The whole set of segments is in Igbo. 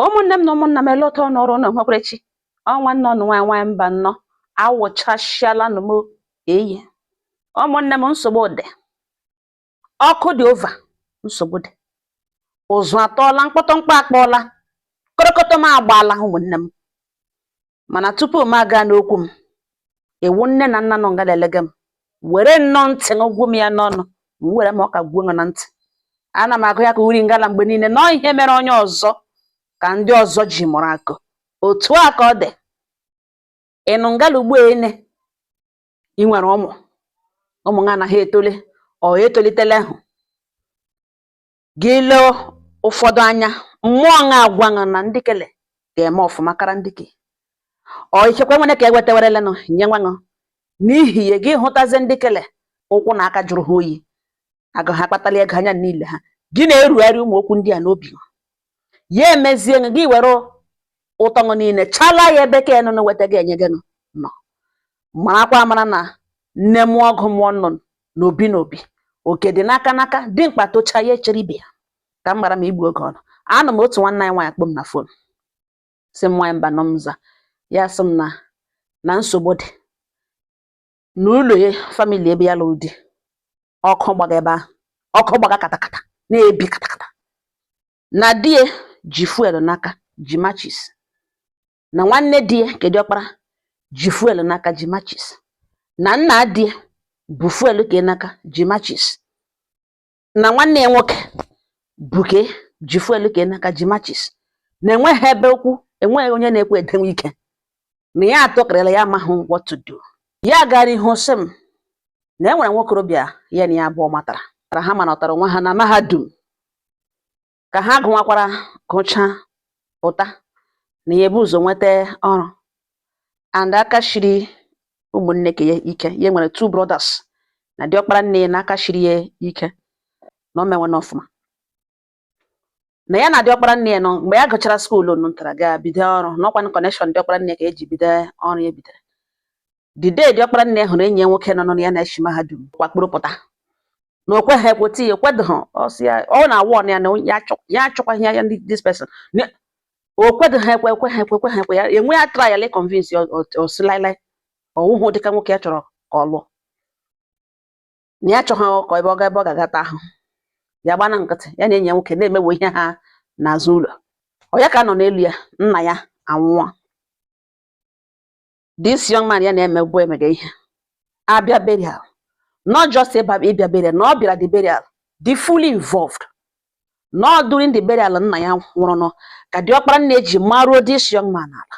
Ụmụnne m na ụmụnna m, ele ụtọ n'ọrụ na nhwekwerechi ọnwa nnọọ nụ nwaanyị nwaanyị mba nnọọ awụchasịala nụ m eyi. Ụmụnne m, nsogbu dị, ọkụ dị over, nsogbu dị, ụzụ atọọla, mkpọtọmkpọ akpọọla, kọrọkọtọ m agbaala, ụmụnne m. Mana tupu m aga n'okwu m, iwu nne na nna nọ nga na-elega m, were nnọọ ntị gwuo m ya n'ọnụ, m were m ọka gwuo na ntị. Ana m agụ ya ka uri ngala mgbe niile nọọ ihe mere onye ọzọ ka ndị ọzọ ji mụrụ akụ. Otu a ka ọ dị ịnụ ngala ugbu a ene ị nwere ụmụ, ụmụ ha anaghị etole, ọ etolitela hụ gị lee ụfọdụ anya mmụọ ṅa agwa ṅa na ndị kele ga-eme ọfụma kara ndị ke ọ ikekwe nwere ka ewetawerelenụ nye nwa ṅụ. N'ihi ya, gị hụtazie ndị kele ụkwụ na aka jụrụ ha oyi, agụ ha akpatala ego anya niile ha gị na-erugharị ụmụ okwu ndị a n'obi ya emezie gị were ụtọ ṅụ niile chala ya ebe ka enụnụ weta gị enye gị nọ. Marakwa amara na nne mụọ ọgụ mụọ nnụnụ n'obi n'obi, oke dị n'aka n'aka, dimkpa tocha ya echere ibe ya. Ka m gbara m igbu oge ọnụ, anụ m otu nwanne anyị nwaanyị akpọ m na phone, sị m, "Nwaanyị mba nọ m za." Ya sị m na nsogbu dị n'ụlọ ya, family ebe ya lụrụ di, ọkụ gbaga ebe ahụ, ọkụ gbaga katakata na-ebi katakata, na di ya ji fuel n'aka, ji matches, na nwanne di ya nke diọkpara ji fuel n'aka, ji matches, na nna di ya bụ fuel ke n'aka, ji matches, na nwanne ya nwoke bụ ke ji fuel ke n'aka, ji matches, na enweghị ebe okwu, enweghị onye na-ekwe edenwe ike na ya atụkarịla ya, amaghị what to do. Ya gara ihu sị m na e nwere nwokorobịa ya na ya abụọ matara ha manọtara onwe ha na mahadum ka ha gụnwakwara gụchaa pụta, na ya ebu ụzọ nweta ọrụ and aka shiri ụmụnne ke ya ike. Ya nwere two brothers na diọkpara nne ya na aka shiri ya ike na o menwe ọfụma, na ya na diọkpara nne ya nọ mgbe ya gụchara school ntara ga bido ọrụ n'ọkwa connection diọkpara nne ka eji bido ọrụ ya bidoro. The day diọkpara nne ya hụrụ enyi ya nwoke nọ na ya na-eshi mahadum kwakpuru pụta na o kweghị ekweta ya, ekwedoghị. Ọ sị ya ọ na-awụ ọnụ ya na ya achọkwaghị ya this person o kwedoghị ekwe, ekweghị ekwe, ekweghị ekwe. Ya enwe ya trial convince ya, ọ sị lailai, ọwụhụ dịka nwoke ya chọrọ ka ọ lụọ, na ya achọghị ka ebe ọ ga ebe ọ ga-agata ahụ. Ya gbana nkịtị, ya na enyi ya nwoke na-emewo ihe ha n'azụ ụlọ. Ọ ya ka nọ n'elu ya, nna ya anwụọ. This young man ya na-emegbu emega ihe abịa burial, not just ịbịa burial, na ọ bịara the burial, dị fully involved. Not during the burial nna ya nwụrụ nọ ka diọkpara nne ji maruo this young man ala,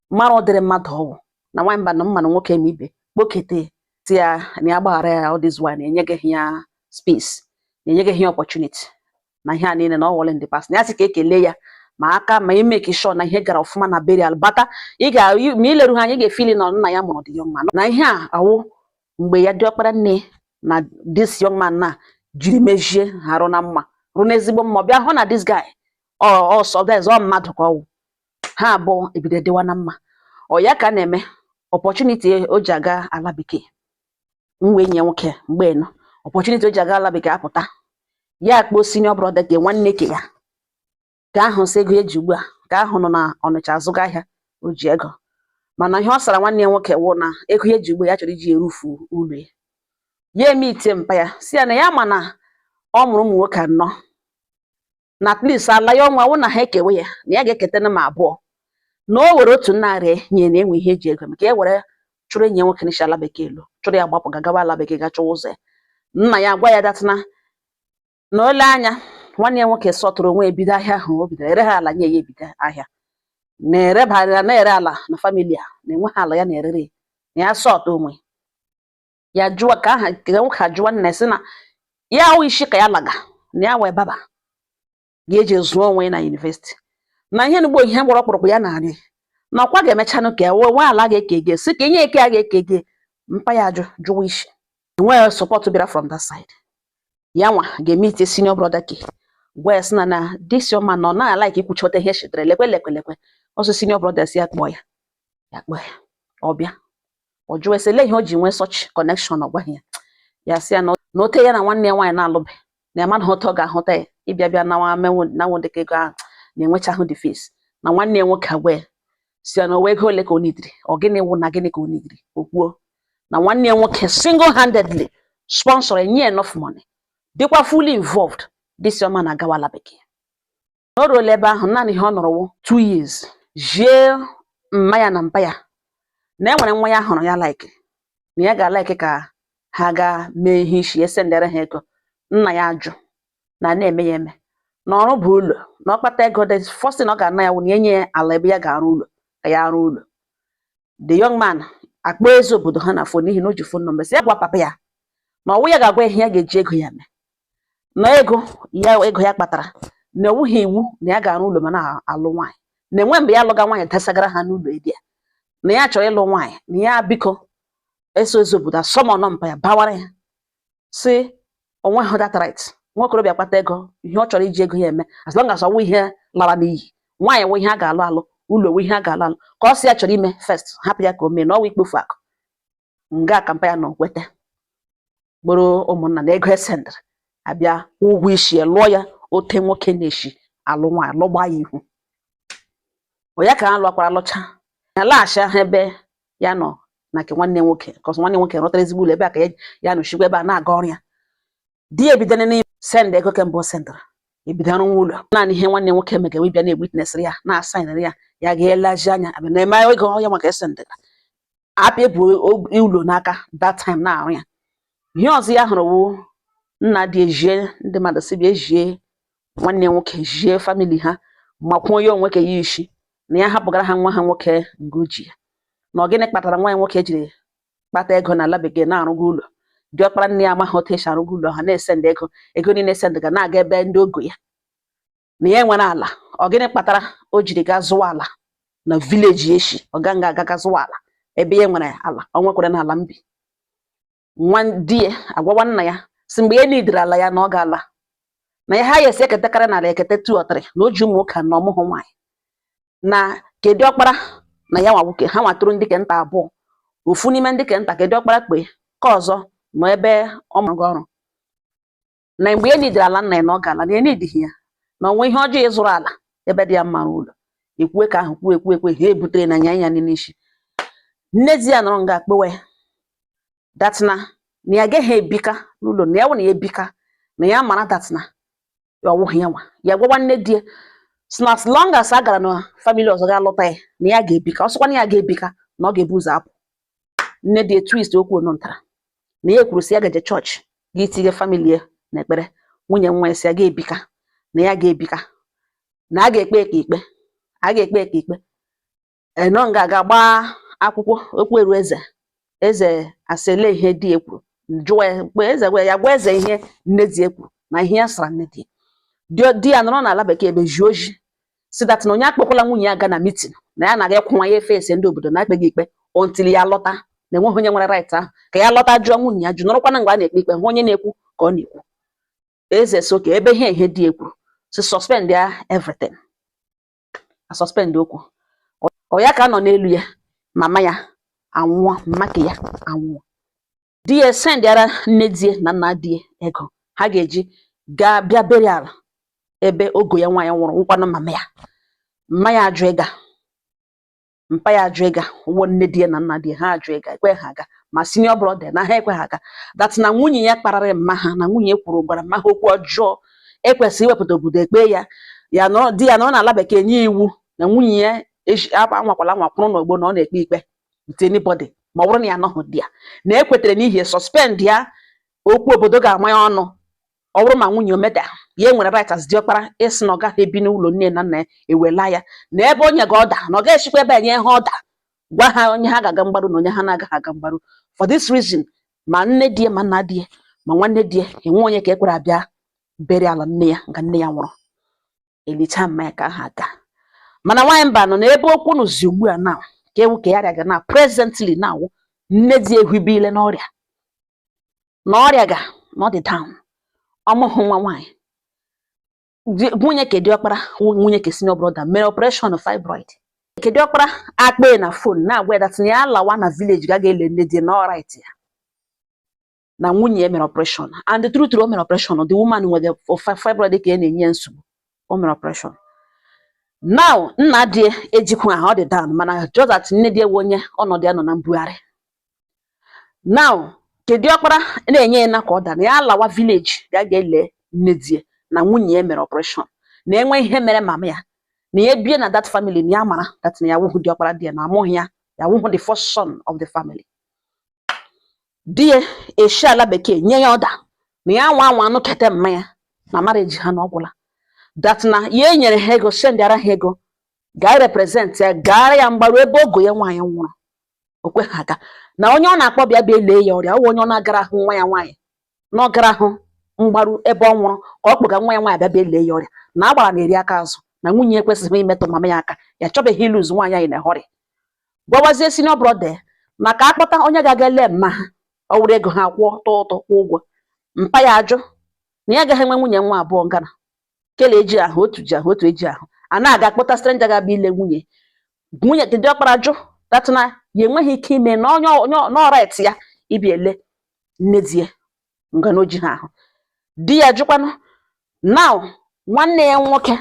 mara ụdịrị mmadụ ọwụ na nwamba na mmanụ nwoke ma ibe kpokete si ya na ya gbaghara ya all this while, na-enyeghị ya space, na-enyeghị ya opportunity, na ihe a niile na ọ wọle in the past, na ya sị ka ekele ya ma aka ma ime sure na ihe gara ọfụma na burial bata. Ị ga ma ileru ha anya, ị ga-efili na nna ya mụrụ the young man, na ihe a awụ mgbe ya diọkpara nne na this young man na jiri mejie ha rụ na mma, rụ n'ezigbo mma. Ọ bịa hụ na this guy ọ ọsọ ọ mmadụ ka ọ wụ, ha abụọ ebido dịwa na mma. Ọ ya ka a na-eme opportunity o ji aga ala bekee nwa enyi ya nwoke mgbe nọ opportunity o ji aga ala bekee apụta, ya kpọọ senior brother ke nwanne ke ya ka ahụ sị ego eji ugbu a ka ahụ nọ na Ọnịcha azụga ahịa, o ji ego, mana ihe ọ sara nwanne ya nwoke wụ na ego ya eji ugbu a ya chọrọ iji erufu ụlọ ya. Ya eme itie mpa ya si ya na ya ma na ọ mụrụ ụmụ nwoke anọ, na at least ala ya ọnwa wụ na ha ekewe ya, na ya ga-eketa ma abụọ, na o were otu narị nye na enwe ihe eji ego maka ya were chụrụ enyi ya nwoke n'isi ala bekee elu, chụrụ ya gbapụ ga gawa ala bekee ga chọwa ụzọ ya. Nna ya gwa ya datịna na ole anya nwanne ya nwoke sọtụrụ onwe ebido ahịa ahụ o bidoro ere ha ala nye ya ebido ahịa na-erebara na-ere ala na family a na-enweghị ala ya na-erere na ya sọtụ onwe ya. Jụọ ka aha ka nwoke ajụwa nna ya sị na ya awụ isi ka ya laga na ya wee baba ga-eji zụọ onwe ya na university, na ihe nugbo ihe gbọrọ ọkpụrụkpụ ya na-arị na ọkwa ga-emechanụ ka e nwee ala ga-eke ege si ka enye eke a ga-eke ege. Mpa ya ajụ jụwa isi, enweghị support bịara from that side. Ya nwa ga-eme ite senior brother ke gwa ya sị na this young man nọ na like ikwuchota ihe shitere lekwe lekwe lekwe ọsọ. Senior brother si ya kpọọ ya, ya kpọọ ya, ọ bịa, ọ jụọ ese lee ihe o ji nwee such connection. Ọ gwaghị ya. Ya sị ya na ote ya na nwanne ya nwaanyị na-alụbe na ya mmadụ ụtọ ga-ahụta ya ịbịa bịa nawa menwu nanwụ dịka ego ahụ na-enwechahụ the face. Na nwanne ya nwoke agwa ya si ya na owe ego ole ka o nidiri, ọ gịnị wụ na gịnị ka o nidiri. O kwuo na nwanne ya nwoke single handedly sponsor, enye enough money, dịkwa fully involved. This young man agawala bekee. O ruola ebe ahụ, naanị ihe ọ nọrọ wụ 2 years. Jie mma ya na mpa ya na e nwere nwa ya hụrụ ya like, na ya ga-alike ka ha gaa mee ihe isi ya, sendere ha ego. Nna ya ajụ na na-eme ya eme na ọrụ bụ ụlọ, na ọ kpata ego, the first thing ọ ga-ana ya wụ na enye ya ala ebe ya ga-arụ ụlọ, ka ya arụ ụlọ. The young man akpọ eze obodo ha na phone, n'ihi na o ji phone number, sị ya gwa papa ya na ọwụ ya ga-agwa ihe ya ga-eji ego ya mee, na ego ya, ego ya kpatara, na owughị iwu na ya ga-arụ ụlọ ma na-alụ nwaanyị, na enwe mgbe ya lụga nwaanyị desagara ha n'ụlọ edi ya, na ya chọrọ ịlụ nwaanyị, na ya biko eso eze obodo asọmọnọ mpa ya bawara ya, si onwe ha that right. Nwa okorobịa kpata ego, ihe ọ chọrọ iji ego ya eme, as long as ọwụ ihe lara n'iyi, nwaanyị wụ ihe a ga-alụ alụ, ụlọ wụ ihe a ga-alụ alụ, ka ọ sị ya chọrọ ime first, hapụ ya ka o mee, na ọwụ ikpofu akụ nga ka mpa ya nọ kweta kpụrụ ụmụnna na ego esendịrị abịa kwụọ ụgwọ isi ya, lụọ ya ote nwoke na-eshi alụ nwaanyị, lụgba ya ihu. Ọ ya ka ha lụkwara, lụcha ya, laghachi ahụ ebe ya nọ na nke nwanne nwoke, cause nwanne nwoke rụtara ezigbo ụlọ ebe a ka ya nọchikwa ebe a na-aga ọrụ ya. Di ya ebido n'ime send ego kemgbe o sendịrị, ebido rụwa ụlọ. Naanị ihe nwanne nwoke mega wee bịa na-ewitnessịrị ya, na-asaịnịrị ya, ya ga-eleji anya abịa na-eme ego ya maka esendịrị apịa ebu ụlọ n'aka that time na-arụ ya. Ihe ọzọ ya hụrụ wụ nna dị ejie ndị mmadụ si bịa ejie nwanne nwoke, jie family ha, makwuo ya onwe ka ya isi na ya hapụgara ha nwa ha nwoke nga o ji ya, na ọ gịnị kpatara nwa ya nwoke jiri kpata ego n'ala bekee na-arụgo ụlọ. Diọkpara nne ya amaghị otu esi arụgo ụlọ, ha na-esendị ego, ego niile esendị ga na-aga ebe ndị ogo ya, na ya nwere ala. Ọ gịnị kpatara o jiri gaa zụwa ala na village eshi ọ ga nga aga zụwa ala ebe ya nwere ala, ọ nwekwara n'ala mbi. Nwa di ya agwawa nna ya si mgbe ya nidiri ala ya na ọ ga-ala, na ya ha ya esi eketakarị n'ala ekete two or three, na o ji ụmụ nwoke na ọmụhụ nwaanyị, na kedu ọkpara na ya nwa nwoke ha nwatụrụ ndị ke nta abụọ, ofu n'ime ndị ke nta kedu ọkpara kpe ka ọzọ nọ ebe ọ mụrụ ọrụ, na mgbe ya nidiri ala nna ya na ọ ga-ala, na ya nidighi ya, na onwe ihe ọjọọ ịzụrụ ala ebe dị ya mma ụlọ. Ekwue ka ahụ kwuo ekwu ekwe ha ebutere na nya ya n'isi. Nne di ya nọrọ nga kpewe that na na ya agaghị ebika n'ụlọ, na ya wụ na ya ebika na ya mara that na ya ọwụghị ya nwa ya. Gwawa nne di ya si na as long as a gara na family ọzọ ga lụta ya, na ya ga-ebika. Ọ sịkwa na ya ga-ebika, na ọ ga-ebu ụzọ apụ. Nne di ya twist okwu onu ntara na ya kwuru si ya gaje chọọchị ga itinye family ya n'ekpere. Nwunye nwa ya si ya ga-ebika, na ya ga-ebika, na a ga-ekpe ka ikpe, a ga-ekpe ka ikpe eno nga aga gbaa akwụkwọ okwu eru eze. Eze asị ele ihe di ya kwuru, jụwa ya mgbe eze gwa ya, gwa eze ihe nne di ya kwuru na ihe ya sara nne di ya. Di ya nọrọ n'ala bekee ebe ji oji si that na onye akpọkwala nwunye ya aga na meeting, na ya na-aga ịkwụnwa ya efe ese ndị obodo na-ekpeghị ikpe until ya lọta, na enweghị onye nwere right ahụ ka ya lọta jụọ nwunye ya jụ nọrọkwana mgbe a na-ekpe ikpe, hụ onye na-ekwu ka ọ na-ekwu. Eze so ka ebe ihe ihe di ya kwuru si suspend ya everything, a suspend okwu. Ọ ya ka nọ n'elu ya, mama ya anwụọ, mama ya anwụọ. Di ya sendịara nne di ya na nna di ya ego ha ga-eji gaa bịa burial ebe ogo ya nwaanyị nwụrụ, nwụkwanụ mama ya. Mma ya ajụ ịga, mpa ya ajụ ịga, ụgwọ nne di ya na nna di ya ha ajụ ịga, ekwe ha aga, ma senior brother na ha ekwe ha aga, that na nwunye ya kpararị mma ha, na nwunye kwuru gwara mma ha okwu ọjọọ, ekwesịrị iwepụta obodo ekpe ya. Ya nọrọ, di ya nọrọ n'ala bekee nye iwu na nwunye ya anwakwala anwakwụrụ n'ogbo na ọ na-ekpe ikpe with anybody ma ọ bụrụ na ya anọghị di ya, na ekwetere n'ihi suspend ya okwu obodo ga-ama ya ọnụ. Ọ bụrụ ma nwunye omeda ya nwere right as diọkpara ịsị na ọ gaghị ebi n'ụlọ nne na nna ya, ewela ya na ebe onye ga ọda, na ọ gaghị ebe enye ha ọda gwa ha onye ha ga-aga mgbaru na onye ha na-agaghị aga mgbaru. For this reason, ma nne di ya, ma nna di ya, ma nwanne di ya, enwe onye ka ekwere abịa bere ala nne ya nga nne ya nwụrụ, elicha mma ya ka ha aga. Mana nwaanyị mba nọ n'ebe okwu nụzi ugbu a na ka ewu ka ya rịaga na presently na awụ nne di ehubile n'ọrịa, na ọrịa ga na ọ dị down, ọmụhụ nwa nwaanyị. Nwunye kediọkpara, nwunye ke senior brother, mere operation fibroid. Kediọkpara akpe na phone na-agwa ya that na ya lawa na village ga ga-ele nne di na all right ya, na nwunye ya mere operation. And the truth, o mere operation, the woman nwere fibroid ka ya na-enye ya nsogbu, o mere operation. Now nna di ejikwa ahụ, ọ dị down, mana just that nne di ewu onye ọnọdụ ya nọ na mbugharị. Now kedu ọkpara na-enye ya na ka ọ dara ya lawa village ga ga-ele nne di ya na nwunye ya mere operation na enwe ihe mere mama ya na ya bie na that family, na ya mara that na ya wụhụ diọkpara di ya na amụghị ya, ya wụhụ the first son of the family. Di ya eshi ala bekee nye ya ọda na ya nwa anwa anụ kete mma ya na marriage ha na ọgwụla, that na ya enyere ha ego, sendara ha ego, gaa represent ya, gaara ya mgbaru ebe ogo ya nwaanyị nwụrụ. O kweghị aga na onye ọ na-akpọ bịa bịa lee ya ọrịa ọ wụ onye ọ na-agara ahụ nwa ya nwaanyị na ọ gara ahụ mgbaru ebe ọ nwụrụ, ka ọ kpụga nwa ya nwaanyị bịa bịa lee ya ọrịa na agbara na-eri aka azụ na nwunye ekwesịghị imetụ mama ya aka. Ya chọbeghị ịlụzu nwaanyị anyị na họrị. Gwawazie senior brother ya na ka akpọta onye ga-aga lee mma ha, ọ wụrụ ego ha kwụọ tụọ ụtụ kwụọ ụgwọ. Mpa ya ajụ na ya agaghị enwe nwunye nwa abụọ ngana kele eji ahụ otu ji ahụ otu eji ahụ a na-aga kpọta stranger ga-abịa ile nwunye. Nwunye dị ọkpara jụ that na ya enweghị ike ime na onye onye n'ọrit ya ịbịa ele nne di ya nga na oji ha ahụ. Di ya jụkwanụ. Now nwanne ya nwoke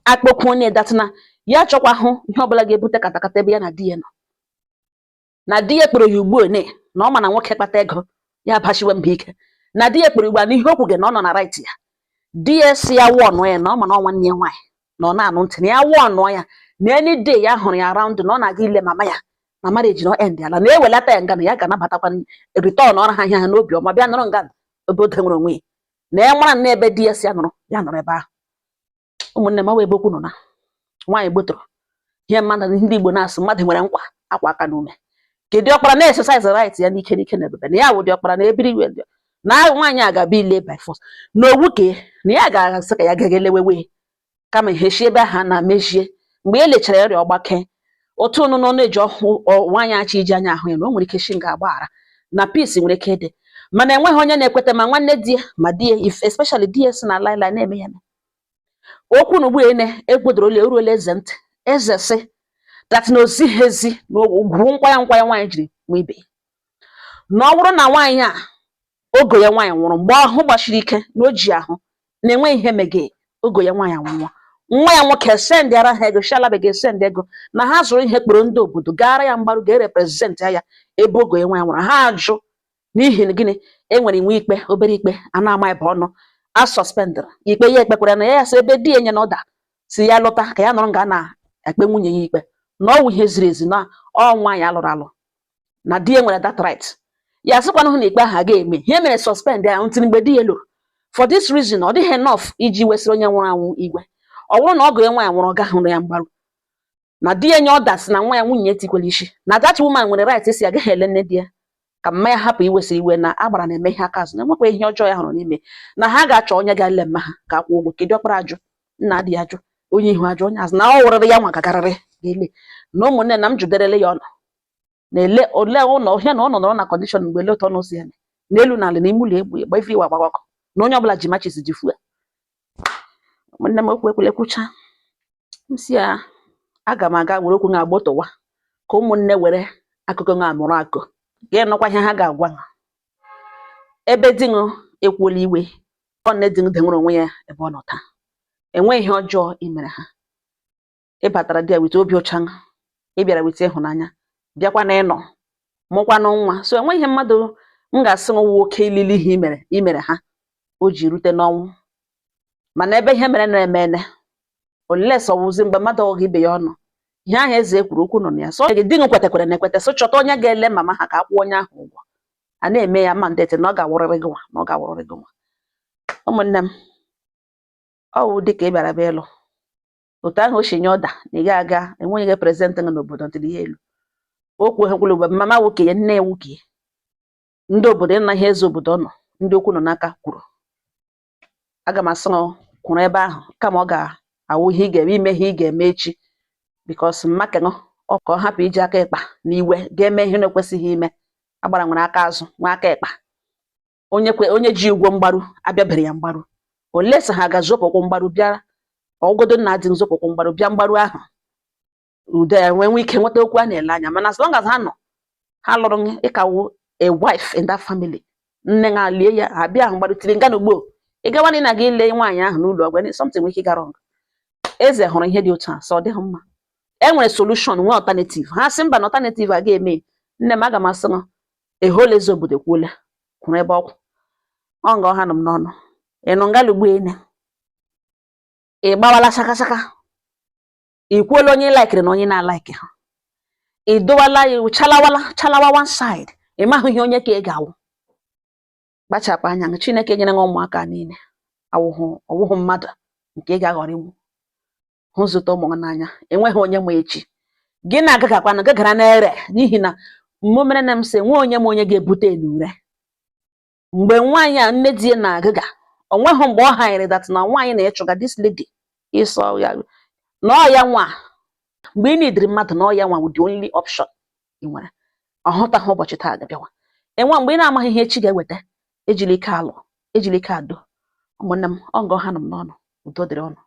akpọkwu onye that na ya chọkwa hụ ihe ọbụla ga-ebute katakata ebe ya na di ya nọ, na di ya kpọrọ ya ugbu one na ọ ma na nwoke kpata ego ya bachiwe mba ike, na di ya kpọrọ ugbu a na ihe okwu gị na ọ nọ na right ya. Di ya si ya wọnụọ ya na ọ ma na ọ nwanne ya nwaanyị na ọ na-anụ ntị na ya wọnụọ ya na any day ya hụrụ ya around na ọ na-aga ile mama ya na marriage na end ala na ewelata ya nga na ya ga-anabatakwa return ọrụ ha ihe ha n'obi ọma bịa nọrọ nga ebe o nwere onwe ya na ya mara na ebe di ya si ya nọrọ, ya nọrọ ebe ahụ. Ụmụnne m, ọ wụ ebe okwu nọ na nwaanyị gbotoro ihe mmadụ. Ndị Igbo na-asụ mmadụ nwere nkwa akwa aka n'ume. Kedu ọkpara na exercise right ya n'ike n'ike na ebube na ya wụ diọkpara na ebiri iwe na nwaanyị a ga-abịa ile by force na owu ke na ya ga-asị ka ya gaga elewewe kama ihe si ebe ahụ a na-mejie. Mgbe e lechara ya ọrịa ọgbake otu ọnụnọ na-eji ọhụ nwaanyị achọ iji anya ahụ ya na o nwere ike shi nga agbaghara na peace nwere ike ịdị, mana enweghị onye na-ekweta, ma nwanne di ya ma di ya, if especially di ya si na laịlaị na-eme ya eme. Okwu na ugbu ene ekwedorola eruola eze ntị. Eze sị that na ozighi ezi na ugwu nkwa ya nkwa ya nwaanyị jiri nwa ibe ya, na ọ bụrụ na nwaanyị a ogo ya nwaanyị nwụrụ mgbe ahụ gbachiri ike na o ji ahụ na-enwe ihe mege ogo ya nwaanyị anwụọ, nwa ya nwoke sendịara ha ego shi ala bekee, send ego na ha zụrụ ihe kpọrọ ndị obodo gara ya mgbaru ga-erepresent ya ebe ogo ya nwaanyị nwụrụ. Ha ajụ n'ihi na gịnị? E nwere iwu ikpe obere ikpe a na-ama ebe ọnụ a suspendịrị ikpe ya ekpekwara na ya ya sị ebe di ya nye na ọda si ya lọta ka ya nọrọ nga a na-ekpe nwunye ya ikpe na ọ wụ ihe ziri ezi na ọ nwaanyị alụrụ alụ na di ya nwere that right. Ya sịkwanụ hụ na ikpe ahụ aga eme ihe mere suspend ya ntị mgbe di ya lụrụ. For this reason, ọ dịghị enough iji wesịrị onye nwụrụ anwụ igwe. Ọ bụrụ na ọgọ ya nwaanyị nwụrụ, ọ gaghị hụrụ ya mgbaru na di ya nye ọda si na nwa ya nwunye etikwela isi na that woman nwere right si agaghị ele nne di ya ka mma ya hapụ iwesịrị iwe na agbara na-eme ihe aka azụ na enwekwa ihe ọjọọ ya hụrụ n'ime na ha ga-achọ onye ga-ele mma ha ka akwụ ụgwọ. Kedu ọkpara ajụ, nna di ya ajụ, onye ihu ajụ, onye azụ na ọ wụrịrị ya nwa gagarịrị ga-ele. Na ụmụnne na m juderele ya ọnụ na-ele ole ụlọ ihe na ọ nọ nọrọ na condition mgbe ele otu ọnụ si eme n'elu na ala na ime ụlọ egbu egbe ife iwe agbaga ọkụ na onye ọbụla ji matches ji fuel. Ụmụnne m, okwu ekwule kwucha m si ya aga m aga were okwu nga agbotụwa ka ụmụnne were akụkọ nga mụrụ akụ ga-enụkwa ihe ha ga-agwa ha. Ebe di ṅụ ekwuola iwe ọ nne di ṅụ denwere onwe ya ebe ọ nọ taa, enweghị ihe ọjọọ i mere ha. Ị batara di ya wite obi ụcha, ị bịara wite ịhụnanya, bịakwa na ịnọ mụkwanụ nwa, so enweghị ihe mmadụ m ga-asị nwa oke ilili ihe i mere i mere ha o ji rute n'ọnwụ. Mana ebe ihe mere na-emene unless ọ wụzi mgbe mmadụ ọghọ ibe ya ọnụ ihe ahụ eze kwuru okwu nọ na ya so di ṅụ kwetakwara na ekweta so chọta onye ga-ele mama ha ka akwụ onye ahụ ụgwọ a na-eme ya mandate na ọ ga-awụrịrị gị nwa na ọ ga-awụrịrị gị nwa. Ụmụnne m, ọ wụ dịka ị bịara bịa ịlụ otu ahụ o si nye ọda na ị ga-aga enweghị ga present gị n'obodo ntịrị ya elu okwu ekwula ugbe mama nwoke ya nne ya nwoke ndị obodo ịna ihe eze obodo nọ ndị okwu nọ n'aka kwuru aga m asị gị kwụrụ ebe ahụ kama ọ ga-awụ ihe ị ga-eme ime ihe ị ga-eme echi because mmakenụ ọ ka ọ hapụ iji aka ịkpa na iwe ga-eme ihe na-ekwesịghị ime. Agbara nwere aka azụ nwe aka ịkpa onye kwe onye ji ụgwọ mgbaru abịabere ya mgbaru ole sị ha ga-zọpụkwụ mgbaru bịa ọgụgodo nna dị nzọpụkwụ mgbaru bịa mgbaru ahụ udo ya nwee nwee ike nweta okwu a na-ele anya. Mana as long as ha nọ ha lụrụ ịkawu a wife in that family, nne ha lie ya ha bịa ahụ mgbaru tiri nga n'ugbo ị gawa na ị na-aga ile nwaanyị ahụ n'ụlọ ọgwụ something nwere ike ịga wrong. Eze hụrụ ihe dị otu a, sọ ọ dịghị mma. E nwere solution, nwee alternative. Ha sị mba, na alternative a ga-eme. Nne m, aga m asị ṅụ ehola. Eze obodo ekwuola, kwuru ebe ọkwụ ọ nga ọha nọ m n'ọnụ. Ị nụ ngalugbu ene, ị gbawala shakashaka, ị kwuola onye ị likeri na onye na-alike ha, ị dowala ya, chalawala chalawa one side. Ị maghị ihe onye ka ị ga-awụ. Kpachapụ anya. Chineke nyere gị ụmụaka niile awụhụ ọwụhụ mmadụ nke ị ga-aghọrọ iwu hụ. Zụta ụmụ gị n'anya. Enweghị onye ma echi. Gị na-agagakwana gagara na-ere, n'ihi na mgbe mere na m sị enwe onye ma onye ga-ebute n'ure. Mgbe nwaanyị a, nne di ya na-agịga, o nweghị mgbe ọ hanyere that na nwaanyị na-ịchụga this lady ịsọ ya na ọ ya nwa. Mgbe ị nidiri mmadụ, na ọ ya nwa wụ the only option ị nwere. Ọ hụtaghị ụbọchị taa ga-abịawa enwe mgbe ị na-amaghị ihe echi ga-eweta. Ejila ike alụ, ejila ike ado. Ụmụnne m, ọ ngọ ha nọ m n'ọnụ. Udo dịrị ọnụ.